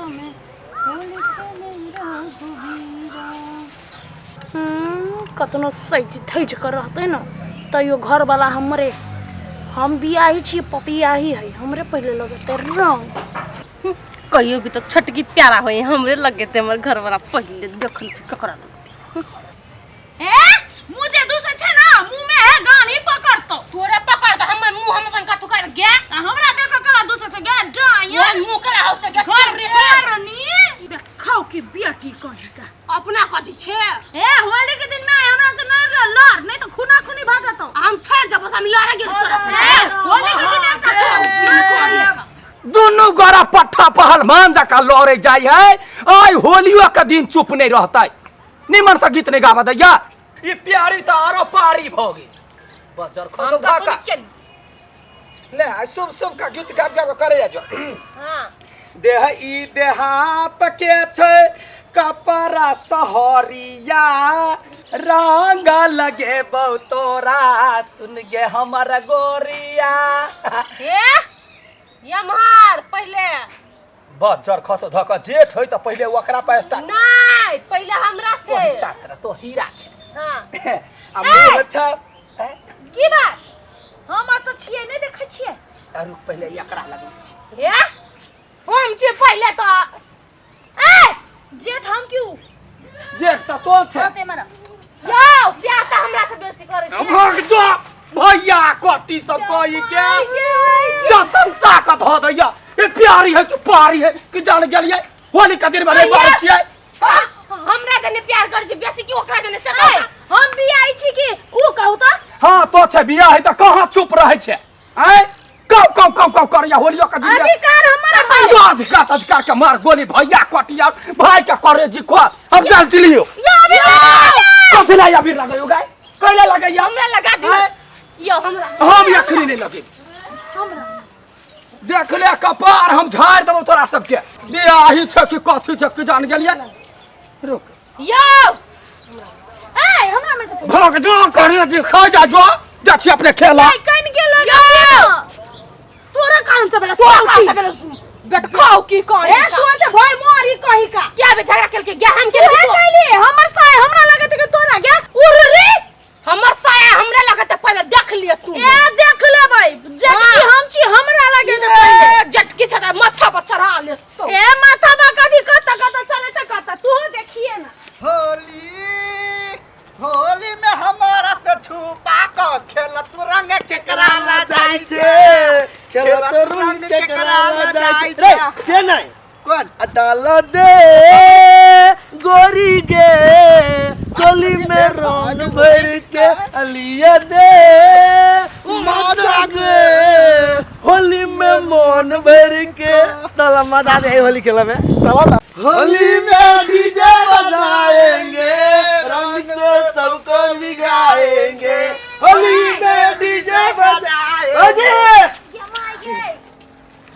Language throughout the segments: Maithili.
में होली खेले रघुवीरा। कतनो सजि धजि कऽ रहतै ने तैयो घरवला हमरे। हम बियाही छी, पपियाही है, हमरे पहिले लगेतै रंग। कहियो भी तो छोटकी प्यारा होई, हमरे लगेते हमर घर वाला पहिले। देखल छी ककरा लगते। ए मुझे दूसर छै ना, मुंह में है गानी पकड़तो। तोरे पकड़ तो हमर मुंह हम अपन कथु कर गे। आ हमरा देख कला दूसर छै गे डाय। मुंह कला हो से गे। घर रे खाओ की बेटी कहीं का। अपना कथी छे? ए होली के दिन में हमरा से नहीं लड़, नहीं तो खूना खूनी भ जतो। हम छोड़ देबो, हम लड़े गेल तोरा से। ए होली के दिन एकटा खाओ। दुनू गोरा पट्ठा पहलवान जकाँ लड़े जाइ है। आइ होलियो के दिन चुप नहीं रहतै, निमन से गीत नहीं गाबऽ दैया। ई प्यारी तऽ आरो पारी भऽ गेल बजर खसौ धाका ले। आइ शुभ शुभ का गीत गाबि गाबि करे जा। हां। देह ई देहात के छै कपड़ा सहरिया, रंग लगे तोरा सुन गे हमर गोरिया। ए यमहर पहिले बज्जर खसो धक जेठ होय तऽ पहिले ओकरा पर स्टार्ट। नहीं, पहिले हमरा तो से। हिस्सा कर तो हीरा छै। हां। आ मुँह छै। हैं? की बात, हम तो छियै नहीं देखै छियै। आ रुक, पहिले एकरा लगबै छी। हे हम छी पहिले तो। ए जेठ हम क्यों? जेठ तऽ तो छै। ते मरा यौ प्यार त हमरा से बेसी करै छै। भाग जो भैया कटी सब कही के जतन सा के धऽ दैया। ए प्यारी है कि पारी है कि जान गेलियै होली के दिन में नहीं बारै छियै। हाँ? हमरा जने प्यार करै छै बेसी कि ओकरा जने से? ए, हम भी आई छी कि ऊ कहू त। हाँ तो छै बियाह है तऽ कहाँ चुप रहै छै? आँय कौ कौ कौ कौ करैया होलियो के दिन में। अधिकार हमर है। जो अधिकार अधिकार के मार गोली भैया कटिया भाई के करे जी खो हम चल चलियो। या अभी कथी ला अबीर लगैयो गाय? कैला लगैया? हमरा लगा दियो। आँय? यौ हमरा हम अखनी नहीं लगे। देख ले कपार हम झाड़ देबो तोरा सबके। बियाही छै कि कथी छै कि जान गेलियै। रुक। यौ ए हमरा में से भाग जो करे जी खा जा जो जा छी अपने खेला। ए कन के लगा तोरा कारण से बेला तोरा कारण से बेला बेटकाओ की कहे। ए तू से भय मोरी कही का क्या बे झगड़ा खेल के गया हम के तू नहीं तो। कैली हमर साय हमरा लगत कि तोरा गया उड़ रे हमर साया हमरा लगत है, पहिले देख लिय तू। ए देख ले भाई जटकी हाँ। हम छी हमरा लगे त पहिले। ए, जटकी छता माथा पर चढ़ा ले तो। ए माथा पर कथी कत कत चले त कत तू देखिए ना। होली होली में हमारा से छुपा क खेल तू रंग केकरा ला जाय छै, खेलत रंग केकरा ला जाइ छै। रे से नहीं कौन डाल दे गोरी गे चोली में रंग भर के अलिया दे मजा गे होली में मन भर के। चल मजा दे होली खेला में। चलो ना। होली में डीजे बजाएंगे, रंग से सबको भिगाएंगे। होली में डीजे बजाएंगे।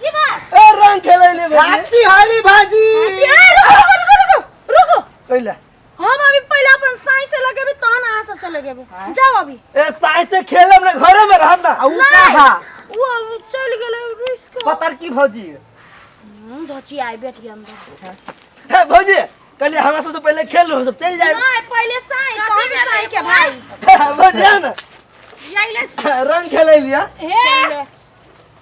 की बात? ए रंग खेले ले भौजी। हैप्पी होली भाजी। ए रुको रुको रुको रुको। पहले हम अभी पहले अपन साई से लगेबे तहन अहाँ सब से लगेबे। जाओ अभी। ए साई से खेले अपने घरे में रहत ना। आ उ कहा? वो चल गेलै रिस्क। पतर की भौजी? हम धोची आई बैठ गया अंदर। हे भौजी कहलिए हमरा सबसे पहले खेल हम सब चल जाए। नहीं पहले साई तहन साई के भाई। भौजी आओ ना। यही ले। रंग खेले लिया। हे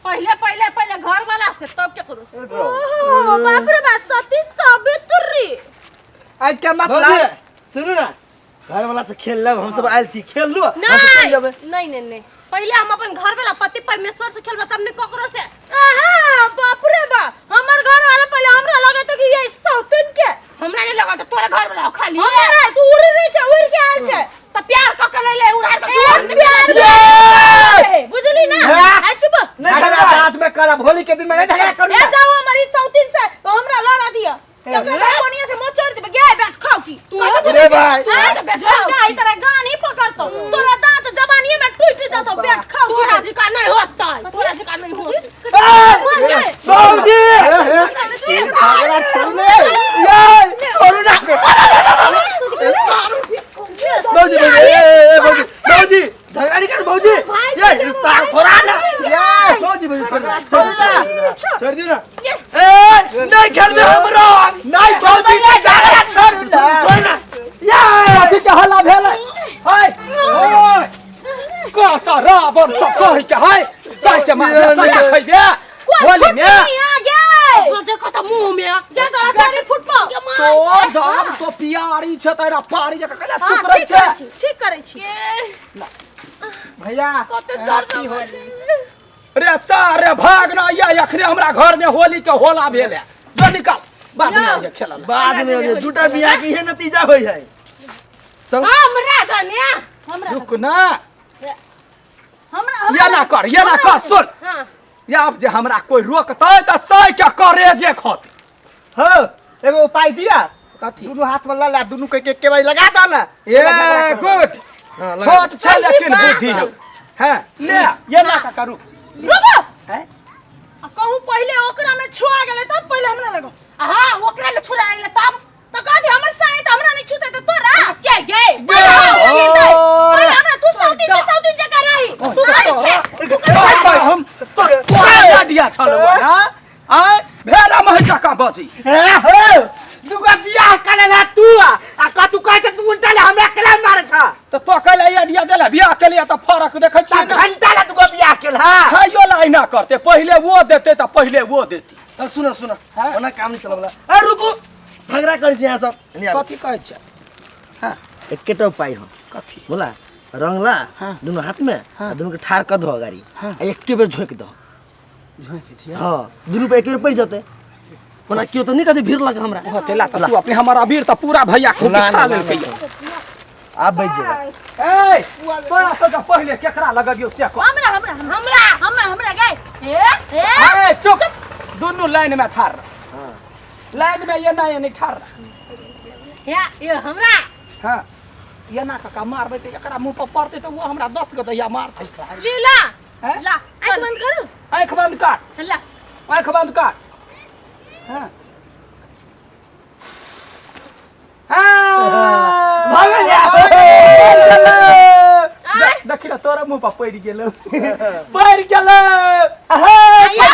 पहले पहले पहले घर वाला से तब के करो। ओहो बाप रे बाप सती सावित्री। आज के भौजी मतलब सुनू ना, घर वाला से खेल लेब हम सब आयल छी खेल लू हम सब चल नहीं जेबै। नहीं नहीं नहीं पहले हम अपन घर वाला पति परमेश्वर से खेलबा तब ने ककरो से। आहा बाप रे बाप हमर घर वाला पहले हमरा लगत कि ये सौतन के। हमरा नहीं लगत तोरे घर वाला हो खाली। हमरा तू उड़ रही छै उड़ के आयल छै। त प्यार क के ले ले उड़ा के ए, दुआर में प्यार ले। ले। बुझली ना? हाँ। आ चुप। नहीं झगड़ा झगड़ा रात में करब होली के दिन में नहीं झगड़ा करू। ए जाओ हमारी सौतीन से हमरा लड़ा दिया। तकरा दाई बनिया से मोचड़ देबे गे बैठ खाओ की। तू रे भाई। हां त बैठ खाओ। दाई तोरा गानी पकड़तो तोरा दांत जवानी में टूट जातो बैठ खाओ की। तोरा जी का नहीं होता तोरा जी का नहीं होता। भौजी झगड़ा छोड़ ले। ये छोड़ू ना। भौजी भौजी ए ए भौजी भौजी झगड़ा नहीं कर भौजी। ये साल थोड़ा ना। ये भौजी भौजी छोड़ छोड़ छोड़ दियो ना। ए नहीं खेलबे हमरा नहीं भौजी के झगड़ा छोड़ ना। छोड़ ना या कथी के हल्ला भेलै हाय ओए कहता रावण सब कहै के हाय साइ के मार साइ के खैबे होली में आ गए बजर कता मुंह में जा तोरा पारी फुटबॉल तो जब तो पियारी छै तोरा पारी जका कला हाँ, चुप रहै ठीक छै करै छी, ठीक करै छी भैया कते दर्द होई रे सारे भाग ना या अखने हमरा घर में होली के होला भेल है जो निकाल बाद में आइए खेलल बाद में होई दूटा बियाह के इहे नतीजा होई है। चल हमरा जाने हमरा रुक ना हमरा ये ना कर ये ना कर सुन हां या अब जे हमरा कोई रोकतै त सही के करे जे खत हो एगो उपाय दिया कथी दुनू हाथ में ला ला दुनू के के बारी लगा दो ना ए गुड हां लगा छोट छै लेकिन बुद्धि हौ हैं ले ये ना का करू रुको हैं आ कहूँ पहिले ओकरा में छुआ गेलै तब पहिले हमरा लगो हां ओकरा में छुरा गेलै तब तो कहती हमर साई त हमरा नहीं छूते त तोरा के गे पहिले हमरा लगेतै। और- पहिले हमरा तू सौतीन के सौतीन जकाँ रही तू करै छै हम तो तोरा डिया छल ना आय भेड़ा मह जका बजी ए हो दुगो बियाह कर ला तू आ कतू कहै छै तू उल्टा ले हमरा केला मारे छ त तो कहले ये डिया देला बियाह के लिए त फरक देखै त छियै ना घंटा ला दुगो बियाह केल हां खाइयो ला ऐना करते पहिले वो देते त पहिले वो देती त सुन सुन ओना काम नहीं चलबला ए रुकू झगड़ा करै छी यहाँ सब एने आबू। कथी कहै छै हाँ एकेटा उपाय हो कथी बोला रंग ला दुनू हाथ में आ दुनू के ठार कर दो गाड़ी आ एके बेर झोंक दो झोंक दिया हाँ दुनू पे एके बेर पड़ जते ओना केओ तो नहीं कहते भीड़ लगे हमरा होते ला त तू अपने हमर अबीर त पूरा भैया खूब ना, खा ना, लेलकै ना, आप बैठ जेबै ए तोरा सबके पहिले केकरा लगबियौ से कह हमरा हमरा हमरा हमरा हमरा गए ए ए ए चुप दुनू लाइन में ठार रह लाइन में ये ना ये नहीं ठार रह या ये हमरा हाँ ये ना काका मारबै तऽ एकरा मुँह पर पड़तै तऽ ओ हमरा 10 गो दैया मारतै लीला हैं? ला आँख बंद करू आँखि बंद कर ला आँखि बंद कर हाँ हाँ भऽ गेल देखी ना तोरा मुँह पर पड़ि गेलौ पड़ि गेलौ आया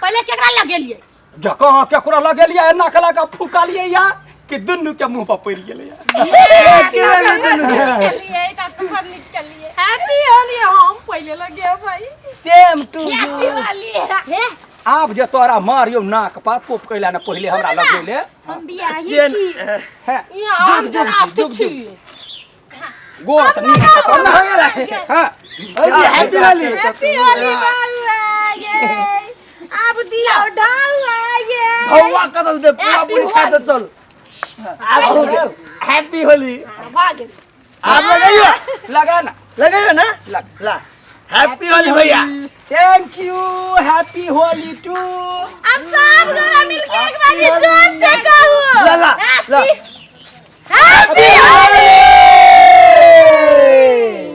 पहिले केकरा लगेलिए जकहाँ केकरो लगेलियै एना कला के फुकलियै या कि दुनू के मुंह पर पड़ि गेलै हैप्पी होली हम पहिले लगे भाई सेम टू हैप्पी यू होली हे आब जे तोरा मारियौ नाक पर पोप कैला ने पहिले हमरा लगेले हम बियाही छी हैं यहाँ जुग जुग हम छी, जुग छी। जुग छी। गोर से नीक से करू ना। हाँ हैप्पी होली हैप्पी होली बाबू आ गए आब दियो ढाऊ आ गए भौवा कदल दे पूरा पूरी खा दे चल आब हो गेल हैप्पी होली भाग आप लगाइयो लगा ना लगाइयो ना लग ला हैप्पी होली भैया thank you happy Holi too अब सब गोरा मिलके एक बार जोर से कहू ला ला ला हैप्पी